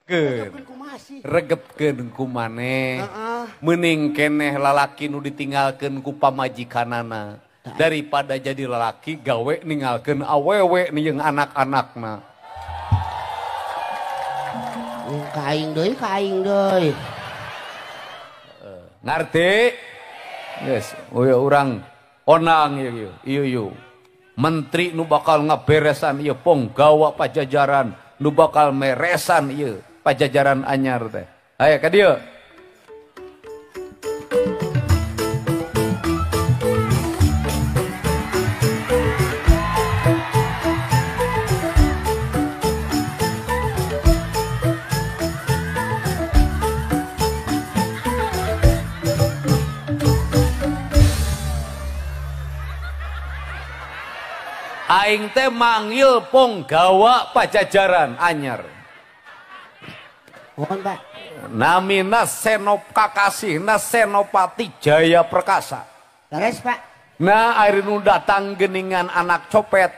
Regepkeun ku maneh. Meuning keneh lalaki nu ditinggalkeun ku pamajikanana daripada jadi lalaki gawe ninggalkeun awewe jeung anak-anakna. Ka aing deui, ka aing deui. Ngarti? Yes, urang onang ieu ieu ieu. Menteri nu bakal ngaberesan ieu ponggawa pajajaran nu bakal meresan ieu pajajaran anyar teh. Ayo ka dieu. Aing teh manggil ponggawa pajajaran anyar. Mohon Pak. Namina Senop kakasihna Senopati Jaya Perkasa. Terus Pak. Nah air nu datang geningan anak copet.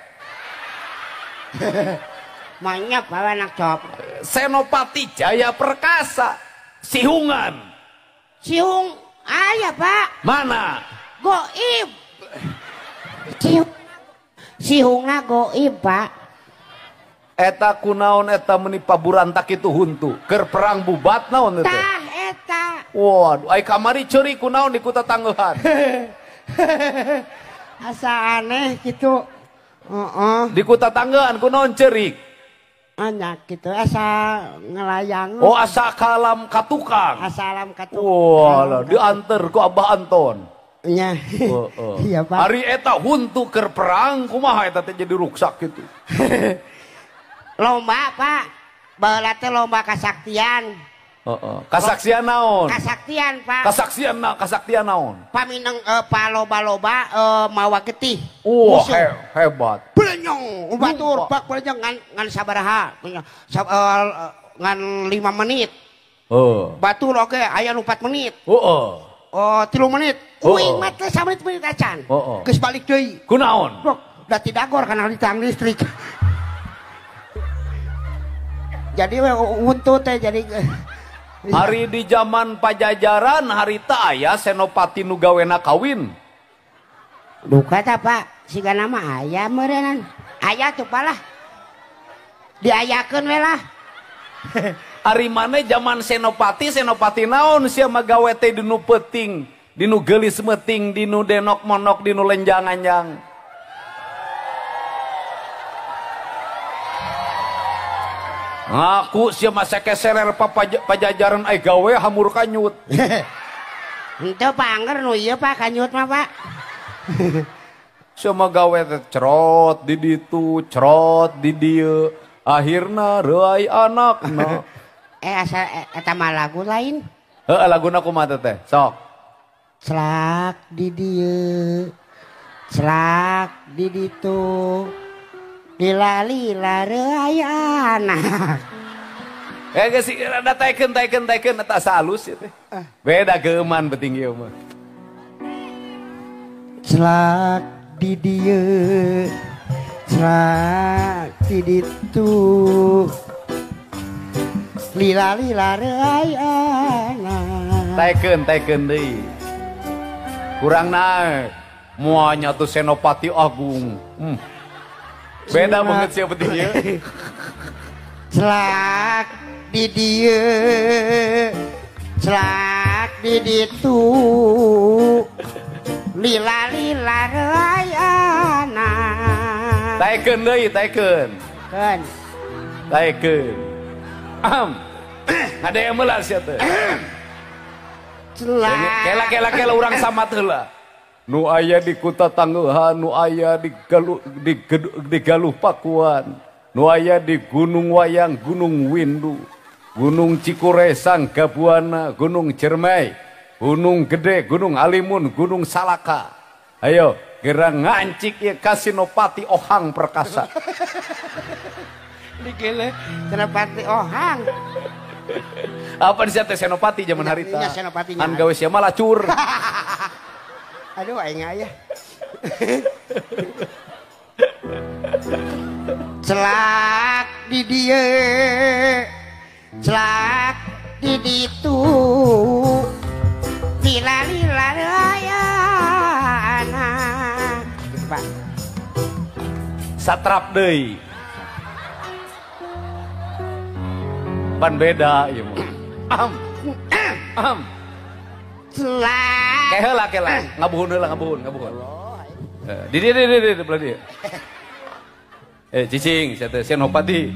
Manyap bawa anak copet. Senopati Jaya Perkasa. Sihungan. Sihung ayah Pak. Mana? Goib. Sihungna goib Pak. Eta kunaon eta meni paburantak itu huntu keur perang bubat naon eta. Tah eta. Waduh, ai kamari ceuri kunaon di kuta Tanggehan. Asa aneh gitu. Heeh. Di kuta Tanggehan kunaon ceurik? Anya gitu asa ngelayang. Oh, asa kalam ka tukang. Asa alam ka tukang. Walah, dianter ku Abah Anton. Nya. Heeh. Iya, Pak. Ari eta huntu keur perang kumaha eta teh jadi ruksak gitu. Lomba Pak, baheula teh lomba kasaktian. Heeh. Kasaksian naon? Kasaktian Pak. Kasaksian na, kasaktian naon? Pamineng paloba-loba mawa getih. Wah, hebat. Belenyong, batur bak belenyong ngan sabaraha? Ngan 5 menit. Heeh. Batur oge aya nu 4 menit. Heeh. Oh, 3 menit. Uing mah teh samenit-menit acan. Heeh. Geus balik deui. Kunaon? Da tidagor kana ditang listrik. Jadi untu teh jadi hari di zaman pajajaran harita aya Senopati nu gawena kawin. Duka ta Pak, siga nama aya meureunnan. Aya tuh palah. Diayakeun we lah. Ari maneh zaman Senopati, Senopati naon sia mah gawe teh dinu peuting, dinu geulis meuting, dinu denok monok, dinu lenjang anjang. Ngaku sia mah sekeserer pajajaran ai gawe hamur kanyut. Henteu Pak angger nu ieu Pak kanyut mah Pak. Sia mah gawe teh cerot di ditu, cerot di dieu, akhirna reuai anakna. Asa eta mah lagu lain. Heeh, laguna kumaha teh? Sok. Celak di dieu, celak di ditu. Lila-lila reuai anak. Geus rada taekeun eta asa alus ieu teh. Beda geuman penting ieu mah. Celak di dieu, celak di ditu. Lila-lila reuai anak. Taekeun deui. Kurang naik. Moanya tuh Senopati Agung. Beda banget siapa dia. Celak di dieu, celak di ditu, lila-lila reuai anak. Taekeun deui, taekeun. Keun. Taekeun. Am. Ada yang meula sia teh. Celak. Kela kela kela urang samat heula. Nu aya di Kuta Tanggehan, nu aya di Galuh, di Galuh Pakuan, nu aya di Gunung Wayang, Gunung Windu, Gunung Cikuresang, Gabuana, Gunung Cermai, Gunung Gede, Gunung Halimun, Gunung Salaka. Ayo, geura ngancik ieu ka Senopati Ohang Perkasa. Dikele Senopati Ohang. Apa sih teh Senopati zaman harita? Iya, Senopati. An gawe sia mah lacur. Aduh, aing aya. Celak di dieu, Celak di ditu lila-lila ayana gitu Pak. Satrap deui. Pan beda ieu mah. Am. Am. Celak. Ke heula ke lah, ngabuhun heula ngabuhun, ngabuhun. Di dieu di belah dieu. Cicing sia teh Senopati.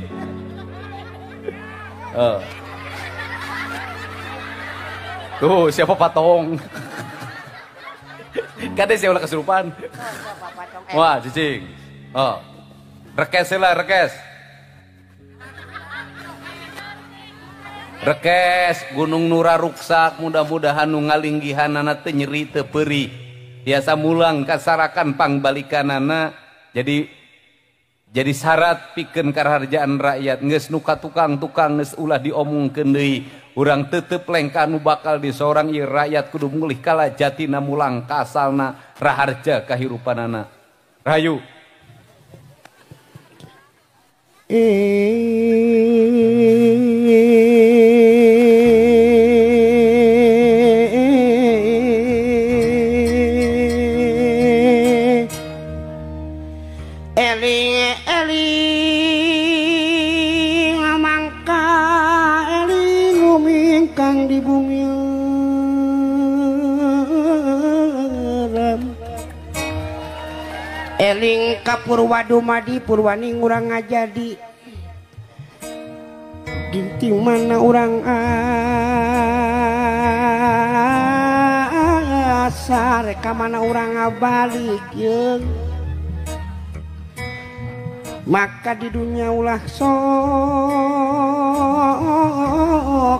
Tuh, siapa patong? Kade sia ulah kesurupan. Wah, cicing. Oh. Rekes heula, rekes. Rekes Gunung Nura ruksak, mudah-mudahan nu ngalinggihanana teu nyeri teu peurih. Biasa mulang kasarakan pangbalikanana jadi syarat pikeun karaharjaan rakyat. Geus nu ka tukang-tukang geus ulah diomongkeun deui. Urang tetep lengkah nu bakal disorang ieu rakyat kudu mulih kala jatina mulang kasalna raharja kahirupanana. Rahayu. Eling mangka eling umingkang di bumi eling ka purwa dumadi purwaning urang ngajadi dinti mana urang asa reka mana urang ngabalik yeung. Maka di dunia ulah sok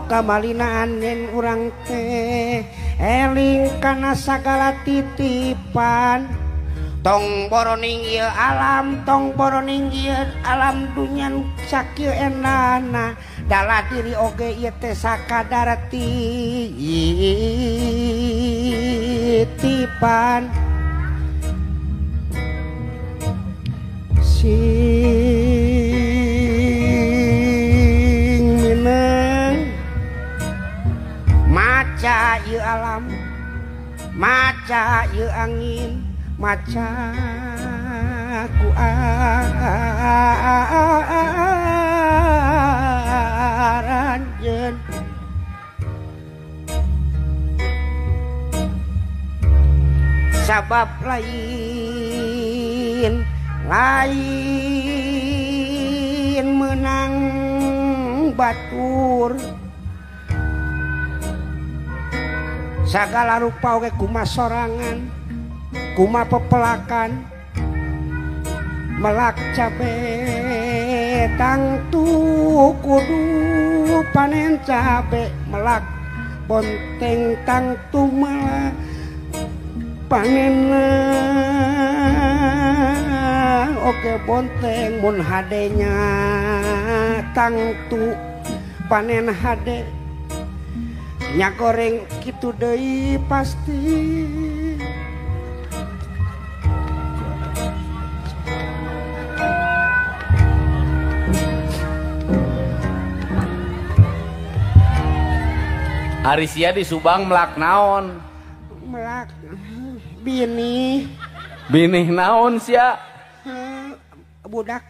kamalinaan yen urang teh eling kana sagala titipan. Tong boroning ieu alam, tong boroning ieu alam dunya nu sakieu endahna. Dala diri oge ieu teh sakadar titipan. Sing mineng maca ieu alam, maca ieu angin, maca ku aranjeun. Sabab lain lain menang batur sagala rupa oge kuma sorangan kuma pepelakan melak cabe tangtu kudu panen cabe melak bonteng tangtu melak panen oke bonteng mun hadenya tangtu panen hade nya goreng kitu deui pasti. Ari sia di Subang melak naon? Melak binih. Binih naon sia? Budak.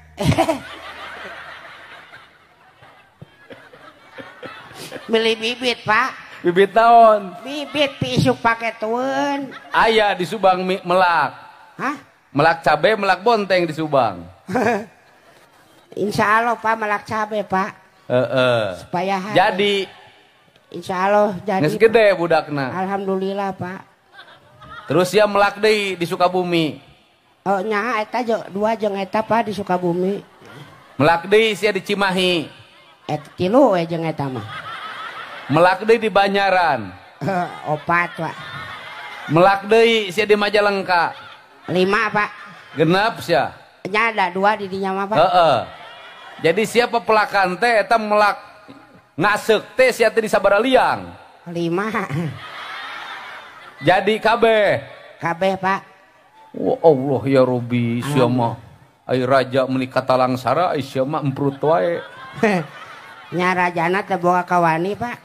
Beli bibit, Pak. Bibit naon? Bibit pisuk pake tueun. Aya di Subang melak. Hah? Melak cabe, melak bonteng di Subang. Insya Allah, Pak, melak cabe, Pak. Supaya jadi insya Allah jadi. Geus gede budakna. Alhamdulillah, Pak. Terus ya melak deui di Sukabumi. Oh nya eta dua jeung eta Pak di Sukabumi. Melak deui sia di Cimahi. Eta tilu we jeung eta mah. Melak deui di Banyaran. Opat, Pak. Melak deui sia di Majalengka. 5, Pak. Genap sia. Nya ada dua di dinya mah, Pak. Heeh. Jadi siapa pelakan teh eta melak ngaseuk teh sia teh di sabara liang. 5. Jadi kabeh. Kabeh, Pak. Wah Allah ya Robi, sia mah ai raja meuni katalangsara ai sia mah emprut wae. Nya rajana teh boga kawani, Pak.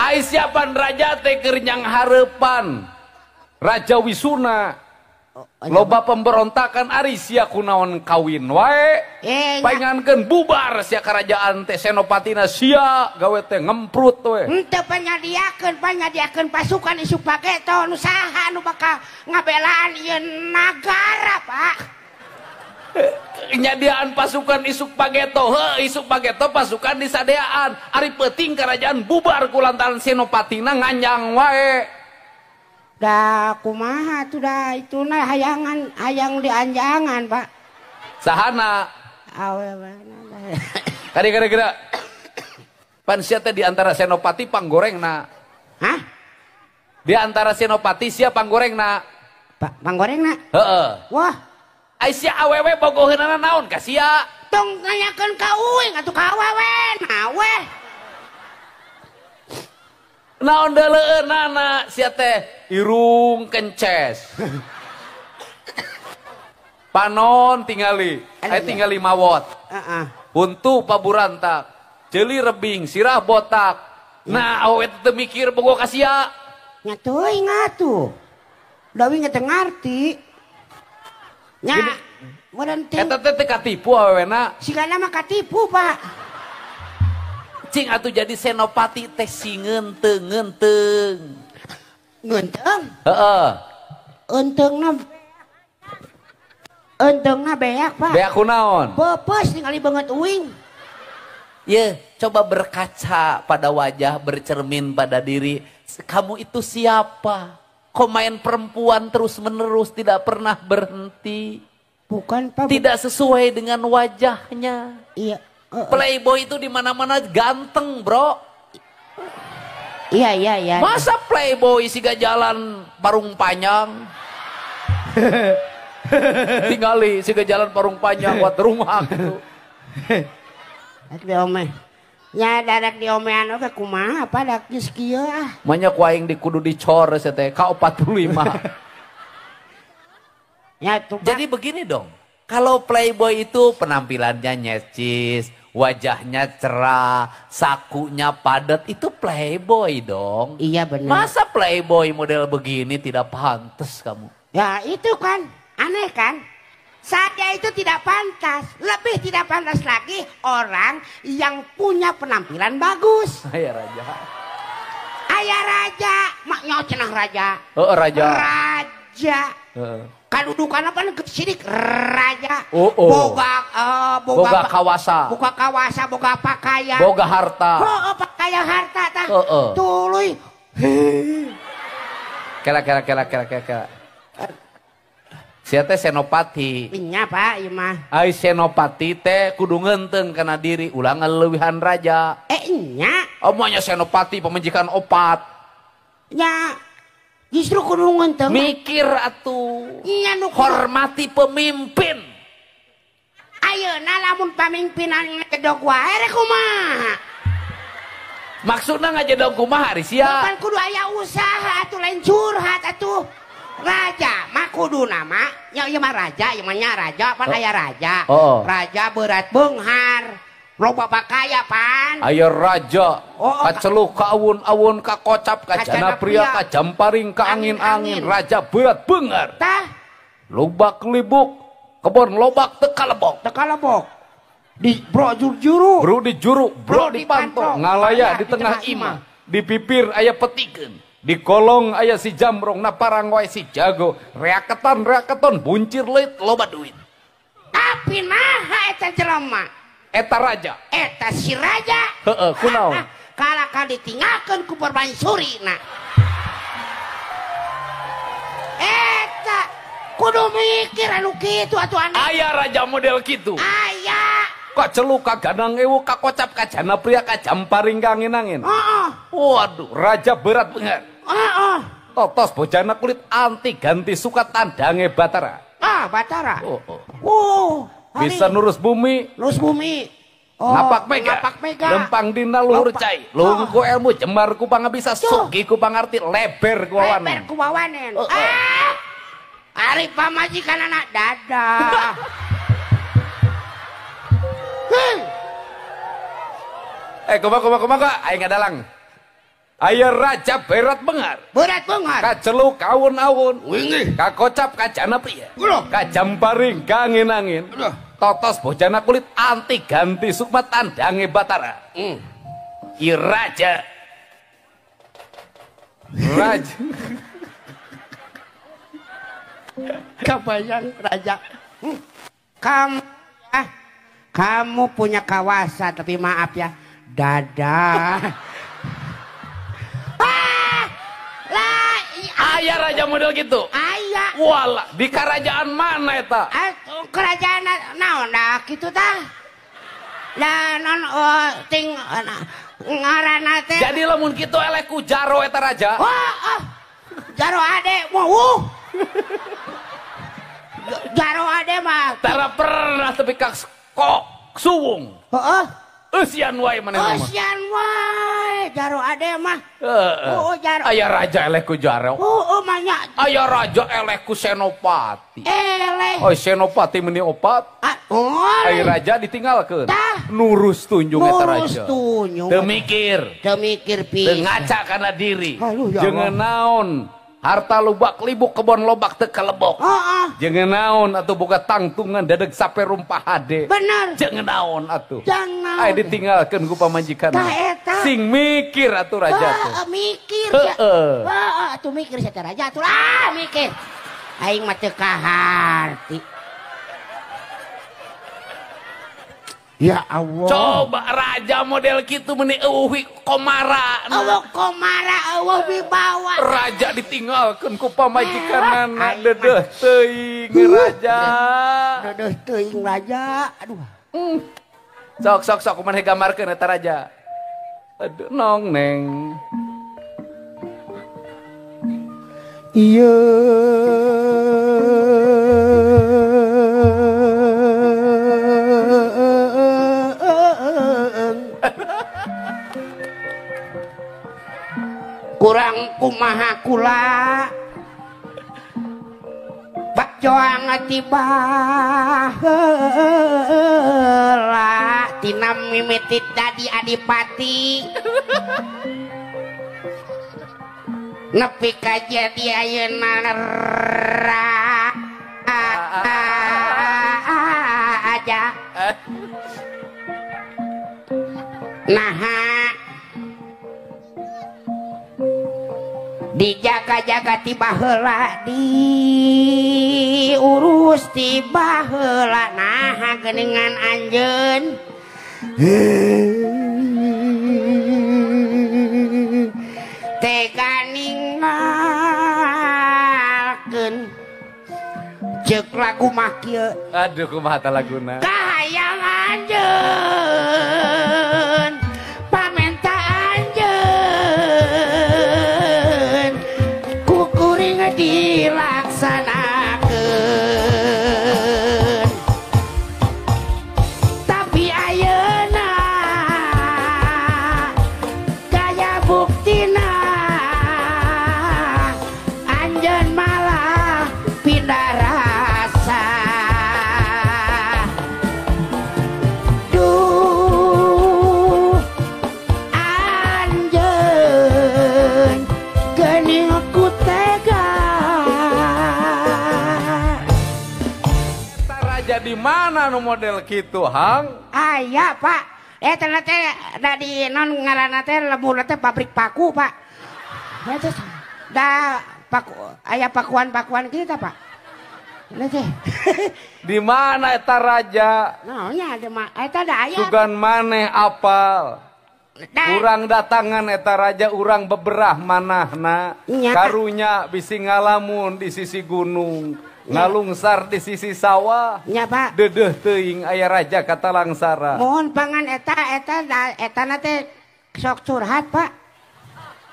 Ai siapan raja teh keur nyanghareupan Raja Wisuna. Loba pemberontakan ari sia kunaon kawin wae. Paingankeun bubar sia kerajaan teh senopatina sia gawe teh ngemprut we. Henteu panyadiakeun pasukan isuk pageto nu saha nu bakal ngabelaan ieu nagara, Pak. Nyadiaan pasukan isuk pageto, heuh isuk pageto pasukan disadeaan. Ari peuting kerajaan bubar ku lantaran senopatina nganjang wae. Da kumaha tuh da itu na hayangan hayang dianjangan, Pak. Sahana? Awewe. Kadi kira-kira pan sia teh di antara senopati panggorengna. Hah? Di antara senopati sia panggorengna. Pak panggorengna? Heeh. Wah, ai sia awewe bogoheunana naon ka sia? Tong nanyakeun ka uing atuh ka awewe na we. Naon deuleueunana sia teh irung kences. Panon tingali, aya tingali mawot. Heeh. Huntu paburantak, ceuli rebing, sirah botak. Nah, awewe teu mikir bogo ka sia. Nya teuing atuh. Da uing teu ngarti. Nya meureun teh eta teh teu katipu awewena. Sigana mah katipu, Pak. Cing atuh jadi senopati teh si ngeunteung ngeunteung. Ngeunteung? Heeh. Eunteungna beak, Pak. Beak kunaon? Peupeus ningali beungeut uing. Ye, coba berkaca pada wajah, bercermin pada diri. Kamu itu siapa? Kok main perempuan terus-menerus tidak pernah berhenti? Bukan, Pak. Tidak sesuai dengan wajahnya. Iya. Playboy itu di mana-mana ganteng, bro. Iya, iya, iya. Masa playboy siga jalan parung panjang? Tingali siga jalan parung panjang buat rumah gitu. Rek diome. Nya dadak diomean oge kumaha apa dak geus kieu ah. Manya ku aing di kudu dicor sia teh ka 45. Ya, tuh, jadi begini dong. Kalau playboy itu penampilannya nyecis, wajahnya cerah, sakunya padat, itu playboy dong. Iya benar. Masa playboy model begini tidak pantas kamu? Ya itu kan, aneh kan? Saya itu tidak pantas. Lebih tidak pantas lagi orang yang punya penampilan bagus. Ayah raja. Ayah raja, maknya cenah raja. Oh, raja. Raja. Kadudukan apa sidik raja. Oh, oh. Boga boga kawasa. Boga kawasa, boga pakaian. Boga harta. Oh, pakaian harta tah. Oh, oh. Tuluy. Kela kela kela kela kela. Sia teh senopati. Nya Pak, ieu mah. Ai senopati teh kudu ngeunteung kana diri ulah ngaleuwihan raja. Nya. Omongnya senopati pamajikan opat. Nya. Justru kudu ngeunteung. Mikir atuh. Nya nu hormati pemimpin. Ayeuna lamun pamimpinan ngejedog wae rek kumaha? Maksudna ngajedog kumaha ari sia? Pan kudu aya usaha atuh lain curhat atuh. Raja mah kuduna mah nya ieu mah raja, ieu mah nya raja pan aya raja. Oh. Raja berat beunghar. Loba pakaya pan. Aya raja, oh, kaceluk ka awun-awun, ka kocap, ka jana pria, ka jamparing, ka angin-angin, raja berat beunghar. Tah. Lobak libuk, kebon lobak teu kalebok. Teu kalebok. Di bro juru. Bro di juru, bro di panto, ngalaya di tengah imah, di pipir aya petikeun. Di kolong aya si jamrong, na parang wae si jago, reaketan reaketon buncir leuit loba duit. Tapi naha eta jelema? Eta raja. Eta si raja. Heeh, kunaon? Kalahka ditinggalkeun ku permaisuri na. Eta kudu mikir anu kitu atuh aneh. Aya raja model kitu. Aya. Kaceluk ka ganang ewu ka kocap ka jana pria ka jamparing ka angin-angin. Heeh. Waduh, raja berat beunghar. Heeh. Totos bojana kulit anti ganti suka tandange Batara. Ah, Batara. Oh, oh. Oh, bisa nurus bumi. Nurus bumi. Oh, ngapak mega. Ngapak mega. Lempang dina luhur cai. Luhur ku ilmu, jembar ku pangabisa, sugih ku pangarti, leber ku wawanen. Leber ku wawanen. Oh, oh. Ah. Ari pamajikan anak dadah. Kumaha aing ngadalang. Aya raja berat bengar. Berat bengar. Kaceluk awun-awun. Wingi. Kakocap kajana pria. Kajamparing kangin-angin. Totos bojana kulit anti ganti sukma tandange Batara. I raja. Raja. Kabayang raja. Kamu ya, kamu punya kawasan tapi maaf ya, dadah. Aya raja model gitu. Aya. Wala, di kerajaan mana eta? Kerajaan naon dah kitu tah. Da non ting ngaranna teh. Jadi lamun kitu eleh ku jaro eta raja. Oh, jaro ade mau. Jaro ade mah. Tara pernah tepi ka kok suwung. Heeh. Eusian wae maneh mah. Eusian wae jaro ade mah. Heeh. Jaro. Aya raja eleh ku jaro. Heeh mah nya. Aya raja eleh ku senopati. Eleh. Oh senopati meuni opat. Oh. Aya raja ditinggalkeun. Nurus tunjung eta raja. Nurus tunjung. Teu mikir. Teu mikir pisan. Teu ngaca kana diri. Jeung naon harta lubak libuk kebon lobak teu kalebok. Heeh. Jeung naon atuh boga tangtungan dadeg sape rumpah hade. Bener. Jeung naon atuh. Jangan. Aya ditinggalkeun ku pamajikan. Tah eta. Sing mikir atuh raja teh. Heeh, mikir. Heeh. Heeh, atuh mikir sia teh raja atuh lah mikir. Aing mah teu kaharti. Ya Allah. Coba raja model gitu meni eueuh komara. Eueuh komara, eueuh wibawa. Raja ditinggalkeun ku pamajikanana deudeuh teuing raja. Deudeuh teuing raja. Aduh. Sok sok sok kumaha gambarkeun eta raja. Aduh nong neng. Ieu kurang kumaha kula bacoang tiba heula tina mimiti dadi adipati nepi ka jadi ayeuna raja. Naha dijaga-jaga tiba heula diurus tiba heula naha geuningan anjeun tega ninggalkeun ceuk lagu mah kieu. Aduh kumaha ta laguna kahayang anjeun pamenta anjeun kukuring dilaksanakeun tapi ayeuna gaya buktina anjeun malah pindah rasa. Duh anjeun geuning ku tega. Eta raja di mana nu model kitu hang? Aya Pak. Eta teh da di non ngaranna teh lemburna teh pabrik paku Pak. Eta da paku aya pakuan-pakuan kitu tah Pak. Teh. Di mana eta raja? Naonnya di ma eta da aya. Sugan maneh apal. Urang datangan eta raja urang beberah manahna. Karunya bisi ngalamun di sisi gunung, ngalungsar di sisi sawah. Nya Pak. Deudeuh teuing aya raja katalangsara. Mohon pangan eta eta eta na teh sok curhat Pak.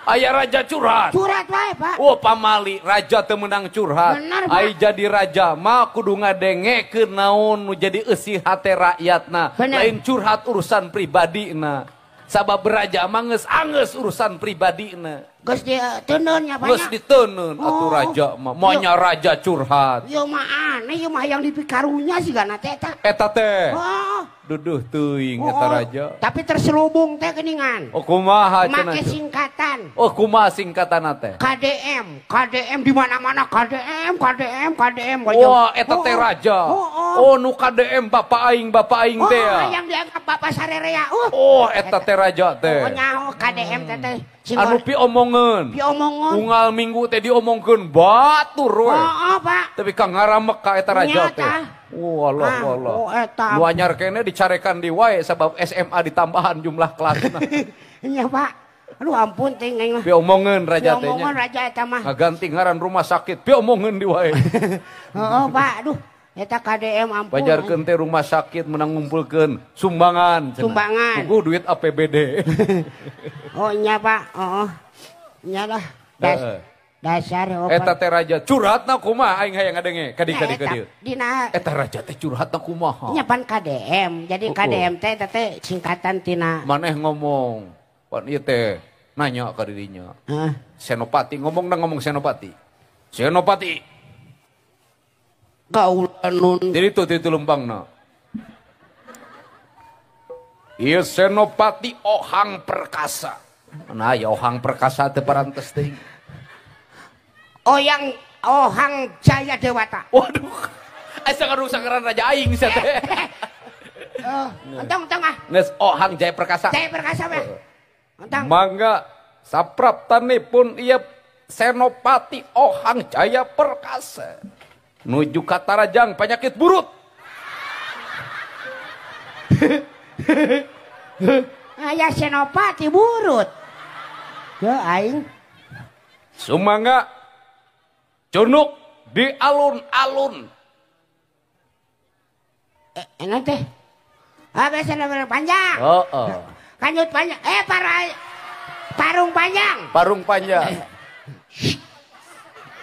Aya raja curhat. Curhat wae Pak. Oh pamali raja teu meunang curhat. Bener, Pak. Ai jadi raja mah kudu ngadengekeun naon nu jadi eusi hate rakyatna. Lain curhat urusan pribadina. Sabab raja mah geus anggeus urusan pribadina. Geus diteundeun nya banyak. Geus diteundeun atuh raja mah. Moanya raja curhat. Ieu mah aneh ieu mah hayang dipikarunya sigana teh eta. Eta teh. Heeh. Duduh teuing eta raja. Tapi terselubung teh geuningan. Oh kumaha cenah? Make singkatan. Oh kumaha singkatanna teh? KDM, KDM di mana-mana KDM, KDM, KDM. Wah, eta teh raja. Oh nu KDM bapak aing teh. Oh, yang dianggap bapak sarerea. Oh, eta teh raja teh. Oh nyaho KDM teh teh. Anu piomongeun. Piomongeun. Unggal minggu teh diomongkeun batur we. Heeh, Pak. Tapi ka ngaramek ka eta raja teh. Walah walah. Oh, eta. Nu anyar keneh dicarekan di wae sabab SMA ditambahan jumlah kelasna. Nya, Pak. Aduh ampun teh aing mah. Piomongeun raja teh nya. Piomongeun raja eta mah. Ngaganti ngaran rumah sakit piomongeun di wae. Heeh, Pak. Aduh. Eta KDM ampun. Pajarkeun teh rumah sakit menang ngumpulkeun sumbangan. Sumbangan. Tunggu duit APBD. Oh nya Pak, oh. Nya lah. Dasar oh. Eta teh raja curhatna kumaha aing hayang ngadenge kadi kadi kadi. Dina eta raja teh curhatna kumaha? Nya pan KDM. Jadi KDM teh eta teh singkatan tina. Maneh ngomong, pan ieu teh nanya ka dirinya. Heeh. Senopati ngomong na ngomong Senopati. Senopati kaula nun. Jadi itu lempangna. Ieu Senopati Ohang Perkasa. Nah, ya Ohang Perkasa teh parantes teuing. Oyang Ohang Jaya Dewata. Waduh. Asa ngarusak ngaran raja aing sia teh. Entong entong ah. Geus Ohang Jaya Perkasa. Jaya Perkasa mah. Entong. Mangga sapraptanipun ieu Senopati Ohang Jaya Perkasa. Nuju katarajang penyakit burut. Aya Senopati burut. Ya aing. Sumangga cunuk di alun-alun. Enak teh. Ah biasa panjang. Heeh. Kanjut panjang. Para parung panjang. Parung panjang.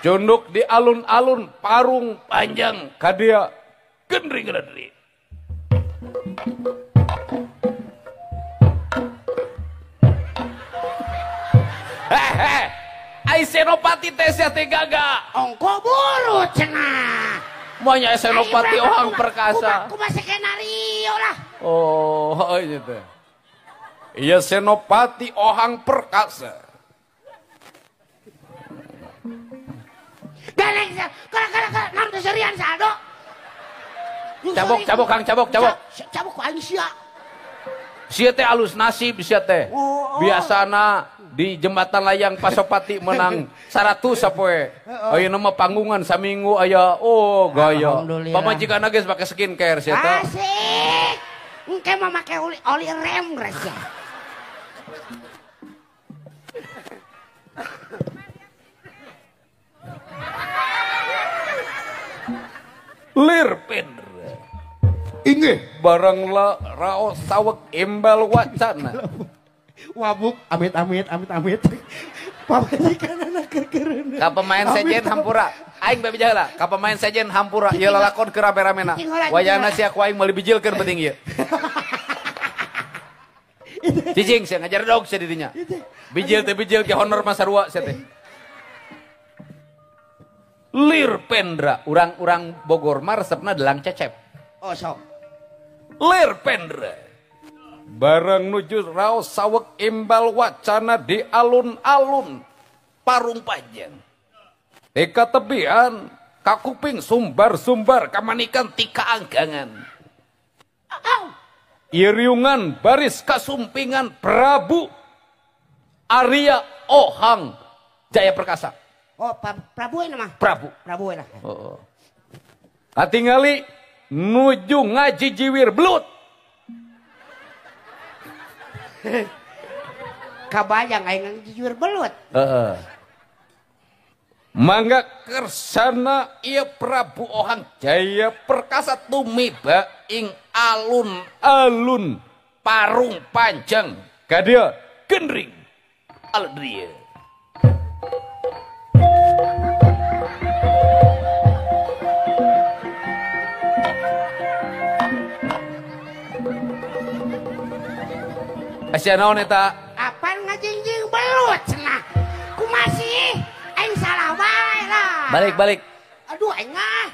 Cunduk di alun-alun parung panjang kadia gendring gendring. Hehe, ai Senopati teh sia teh gagah. Ongko burut cenah. Moanya Senopati Ohang Perkasa. Kumaha skenario lah. Oh, ieu teh. Iya Senopati Ohang Perkasa. Galeng, kala naon teh serian saldo. Cabok, cabok Kang, cabok, cabok. Cabok ku aing sia. Sia teh alus nasib sia teh. Biasana di jembatan layang Pasopati menang 100 sapoe. Ayeuna mah panggungan saminggu aya oh gaya. Pamajikan geus make skincare sia teh. Asik. Engke mah make oli rem geus sia. Lir Pendra. Inggih barang la raos saweg imbal wacana. Wabuk amit amit amit amit. Pamajikan anak keur-keureun. Ka pemain sejen hampura. Aing bae heula. Ka pemain sejen hampura ieu lalakon keur rame-ramena. Wayana sia ku aing meuli bijilkeun penting ieu. Cicing sia ngajar dog sia dirinya. Bijil teh bijil ke honor mah sarua sia teh. Lir Pendra, urang-urang Bogor mah resepna delang cecep. Oh sok. Lir Pendra. Bareng nuju raos saweg imbal wacana di alun-alun parung panjang. Tika tebian, kakuping sumbar-sumbar kamanikan tika anggangan. Iriungan baris kasumpingan Prabu Arya Ohang Jaya Perkasa. Oh, Prabu ini mah. Prabu. Prabu lah. Oh. Katingali nuju ngaji jiwir belut. Kabayang aing ngaji jiwir belut. Heeh. Mangga kersana ieu Prabu Ohang Jaya Perkasa tumiba ing alun-alun parung panjang kadia gendring aledria. Asia naon eta? Apaan ngajingjing belut cenah. Balik-balik. Aduh aing ah.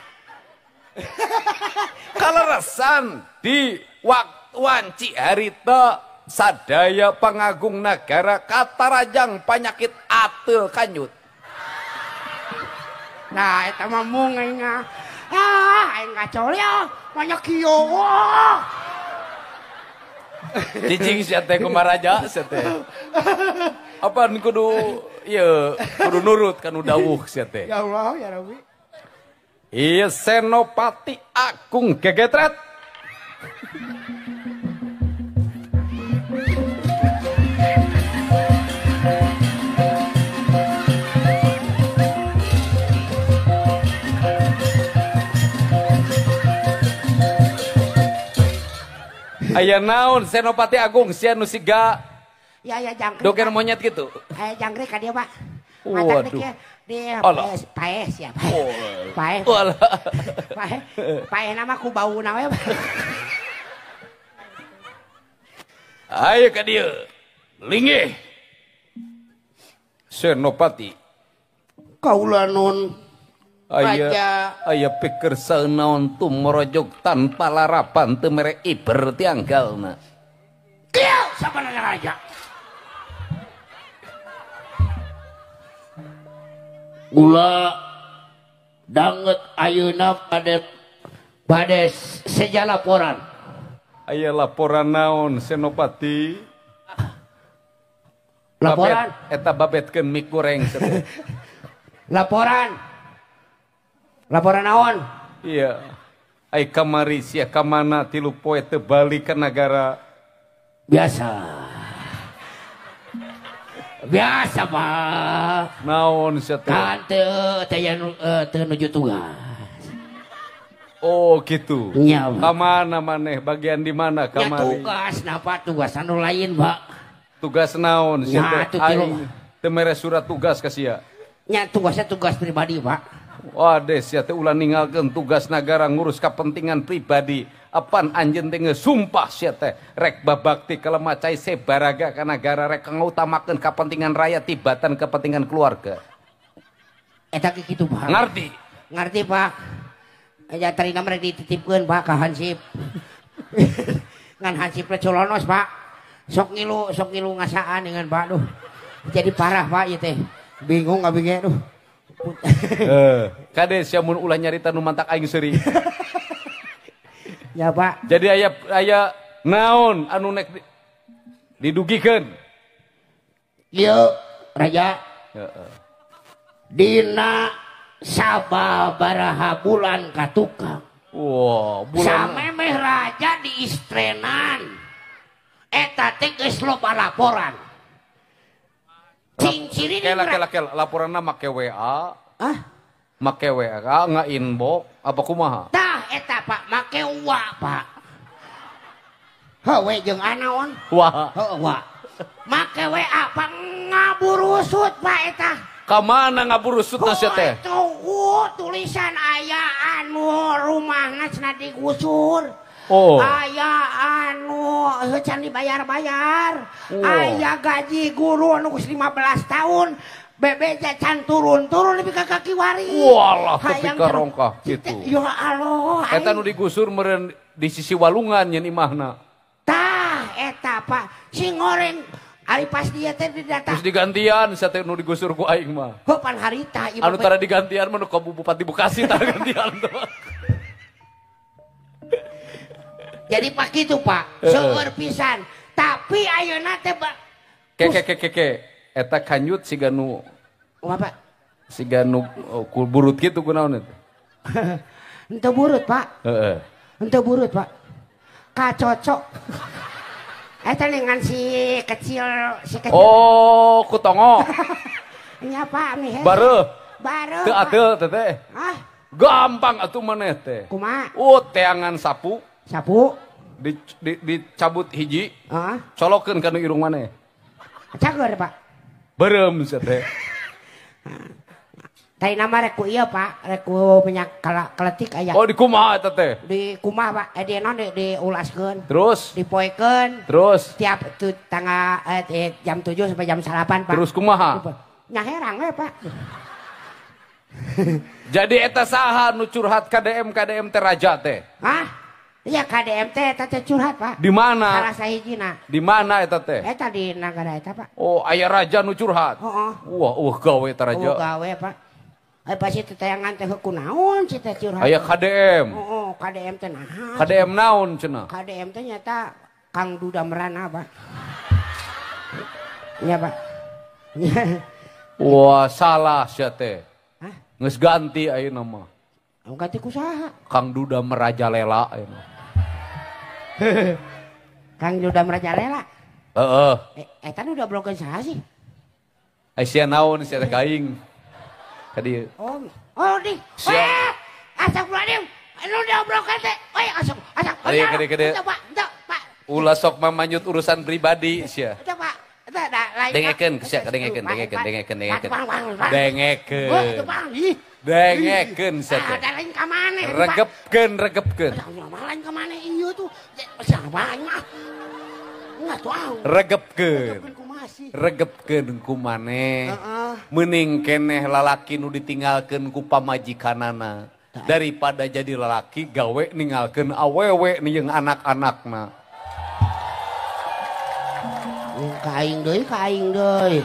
Kaleresan di waktu wanci harita sadaya pangagung nagara katarajang panyakit ateul kanyut. Nah, eta mah mung aing ah. Ah, aing ngacol ya, banyak kieu. Cicing sia teh kumaraja sia teh. Apaan kudu ieu kudu nurut kanu dawuh sia teh. Ya Allah ya Rabbi. Iya Senopati Agung Gegetret. Aya naon Senopati Agung sia nu siga. Ya ya jangkrik. Doker monyet gitu. Aya jangkrik ka dieu, Pak. Waduh. Di paeh sia. Paeh. Paeh. Paeh nama ku bauna we. Ayo ka dieu. Linggih. Senopati. Kaula nun. Aya aya pikir saeunaon tumorojog tanpa larapan teu mere iber tianggalna. Kieu sabanana raja. Gula danget ayeuna bade seja laporan. Aya laporan naon Senopati? Laporan babet, eta babetkeun mie goreng. Laporan. Laporan naon? Iya. Ai kamari sia ka mana 3 poe teu balik ka nagara. Biasa. Biasa Pak. Naon sia teh? Kan teu nuju tugas. Oh gitu. Nya. Ka mana maneh? Bagian di mana kamari? Nya tugas, napa tugas anu lain, Pak. Tugas naon sia teh? Aing teu mere surat tugas ka sia. Nya tugasnya tugas pribadi, Pak. Waduh, sia teh ulah ninggalkeun tugas nagara ngurus kepentingan pribadi. Apan anjeun teh geus sumpah sia teh rek babakti kalemah cai sebaraga ka nagara rek ngutamakeun kepentingan rakyat tibatan kepentingan keluarga. Eta ge kitu, Pak. Ngarti? Ngarti, Pak. Ya tarina mah rek dititipkeun, Pak, ka hansip. Ngan hansip teh colonos, Pak. Sok ngilu ngasaan dengan Pak, duh. Jadi parah, Pak, ieu teh. Bingung abi ge, duh. Kade sia mun ulah nyarita nu mantak aing seuri. Ya Pak. Jadi aya naon anu nek didugikeun. Ieu raja. Heeh. Dina sababaraha bulan katukang. Wah, bulan. Samemeh raja diistrenan. Eta teh geus loba laporan. Cing-ciri kela laporanna make WA. Ah? Make WA nga-inbox apa kumaha? Tah eta Pak, make wa Pak. Heuh jeung anaon? Wa. Heuh wa. Make WA Pak ngaburusut Pak eta. Ka mana ngaburusut sia teh? Tuh tulisan aya anu rumahna cenah digusur. Oh. Aya anu can dibayar-bayar. Oh. Aya gaji guru anu geus 15 tahun bebeja can turun-turun lebih ka kaki wari. Walah tepi ka rongkah kitu. Ya Allah. Eta nu digusur meureun di sisi walungan nyen imahna. Tah eta Pak, sing goreng ari pas dia teh didata. Terus digantian sia teh nu digusur ku aing mah. Heuh pan harita ieu. Anu tara digantian mah nu ka Bupati Bekasi tara gantian tuh. Jadi Pak gitu Pak, seueur pisan. Tapi ayeuna teh Pak. Ke eta kanyut siga nu kumaha Pak? Siga nu burut kitu kunaon eta? Henteu burut Pak. Heeh. Henteu burut Pak. Kacocok. Eta dengan si kecil, si kecil. Oh, ku tongo. Nya Pak, nih. Bareuh. Bareuh. Teu ateul teh. Ah. Gampang atuh maneh teh. Kumaha? Oh, teangan sapu. Sapu dicabut hiji, colokeun kana irung maneh. Cager Pak. Beureum sia teh. Tadi nama rek ku ieu Pak, rek ku minyak keletik aya. Oh, di kumaha eta teh? Di kumaha Pak, di naon diulaskeun. Terus dipoekeun. Terus tiap tanggal jam 7 sampai jam 8 Pak. Terus kumaha? Nya herang we Pak. Jadi eta saha nu curhat KDM KDM teh raja teh? Hah? Iya KDM teh eta teh curhat, Pak. Di mana? Salah sahijina. Di mana eta teh? Eta di nagara eta, Pak. Oh, aya raja nu curhat. Heeh. Wah, wah gawe eta raja. Oh, gawe, Pak. Eh pasti tetayangan teh kunaon sih teh curhat. Aya KDM. Oh, KDM teh naha? KDM naon cenah? KDM teh nyata Kang Duda Merana, Pak. Iya, Pak. Wah, salah sia teh. Hah? Geus ganti ayeuna mah. Ganti ku saha? Kang Duda Merajalela ayeuna. Kang Duda Merajalela? Heeh. Eta nu diobrolkeun saha sih? Ai sia naon sia teh ka aing? Ka dieu. Oh, oh di. Sia. Astagfirullahaladzim. Nu diobrolkeun teh. Oi, asap, asap. Ayo kade kade. Pak, Pak. Ulah sok mamanyut urusan pribadi sia. Pak. Dengekeun sia, dengekeun, dengekeun, dengekeun, dengekeun. Dengekeun. Dengekeun sia teh. Lain ka maneh. Regepkeun, regepkeun. Lain ka maneh ieu tuh. Siapa mah? Regepkeun. Regepkeun ku maneh. Meuning keneh lalaki nu ditinggalkeun ku pamajikanana daripada jadi lalaki gawe ninggalkeun awewe jeung anak-anakna. Ka aing deui, ka aing deui.